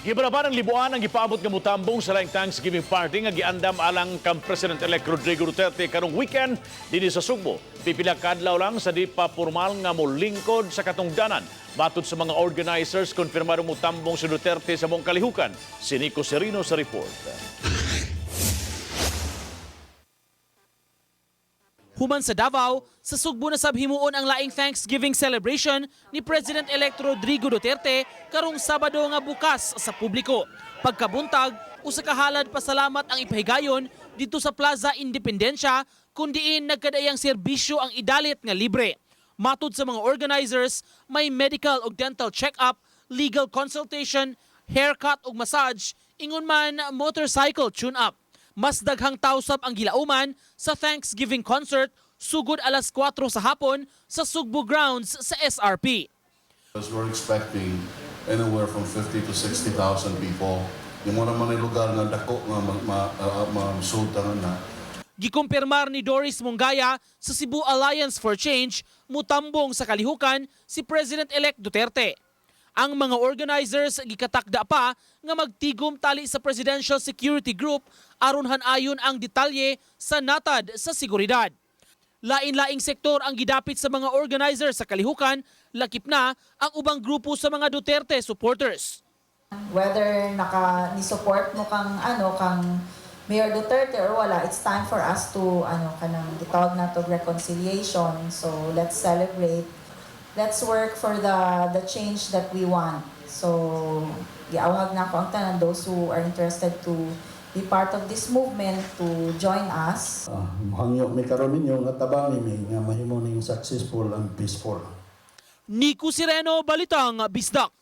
Gibalaban ang Libuan ang gipaabot nga mutambong sa laing Thanksgiving party nga giandam alang kang President-elect Rodrigo Duterte karong weekend dinhi sa Sugbo. Pipila ka adlaw lang sa di pa formal nga molingkod sa katungdanan. Matod sa mga organizers, konfirmado mutambong si Duterte sa buong kalihukan. Si Nico Serino sa report. Human sa Davao, sa Sugbo na sab himuon ang laing Thanksgiving celebration ni President-elect Rodrigo Duterte karong Sabado nga bukas sa publiko. Pagkabuntag, usa ka halad pasalamat ang ipahigayon dito sa Plaza Independencia kung diin nagkadaiyang serbisyo ang idalit nga libre. Matud sa mga organizers, may medical ug dental check-up, legal consultation, haircut ug massage, ingon man motorcycle tune-up. Mas daghang tausap ang gilauman sa Thanksgiving concert sugod alas 4 sa hapon sa Sugbo Grounds sa SRP. Because we're expecting anywhere from 50 to 60,000 people. Yung mga naman yung lugar nga dako nga ma, na. Gikumpirmar ni Doris Mongaya sa Cebu Alliance for Change mutambong sa kalihukan si President-elect Duterte. Ang mga organizers gikatakda pa nga magtigom tali sa Presidential Security Group aron hanayon ang detalye sa natad sa seguridad. Lain-laing sektor ang gidapit sa mga organizer sa kalihukan, lakip na ang ubang grupo sa mga Duterte supporters. Whether naka ni support mo kang ano kang Mayor Duterte or wala, it's time for us to ano kanang gitawag na to reconciliation. So let's celebrate. Let's work for the change that we want. So giawhag na ako ang tanan, those who are interested to be part of this movement, to join us. Hangyo mi karon ninyo nga tabangi mi nga mahimo ning successful and peaceful. Nico Sireno, Balitang Bisdak.